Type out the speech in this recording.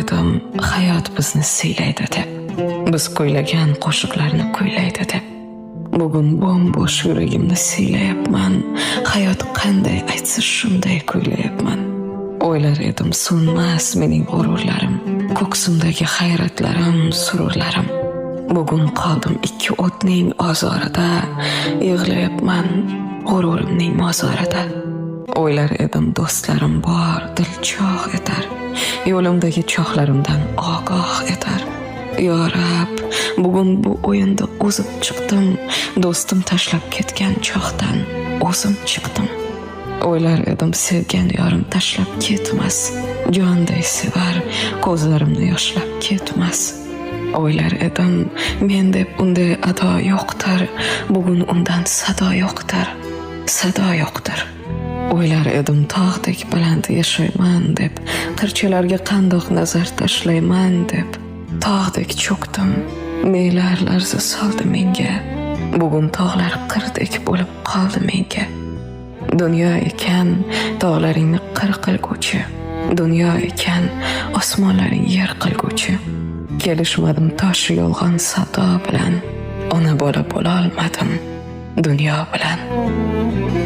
edim hayot bizni siylaydi deb. Biz kuylagan qo'shiqlarni kuylaydi deb. Bugun bo'm-bo'sh yuragimni siylayapman. Hayot qanday aytsa, shunday kuylayapman. O'ylar edim so'nmas mening g'ururlarim, ko'ksimdagi hayratlarim, sururlarim. Bugun qoldim ikki o'tning ozorida, yig'layapman g'ururimning mozorida. O'ylar edim do'stlarim bor, dil chog' etar. Yo'limdagi cho'g'larimdan ogoh etar. Yo Rab, bugun bu o'yinda o'zib chiqdim. Do'stim tashlab ketgan cho'g'dan o'zim chiqdim. O'ylar edim sevgan yorim tashlab ketmas. Jonday sevar, ko'zlarimni yoshlab ketmas. O'ylar edim men deb unday ado yo'qdir. Bugun undan sado yo'qdir. Sado yo'qdir. O'ylar edim tog'dek baland yashayman deb, qirchalarga qandoq nazar tashlayman deb. Tog'dek cho'kdim, nelar larza soldi menga. Bugun tog'lar qirdek bo'lib qoldi menga. Dunyo ekan tog'laringni qir qilguvchi. Dunyo ekan osmonlaring yer qilguvchi. Kelishmadim tosh yolg'on savdo bilan. Ona bola bo'lolmadim dunyo bilan.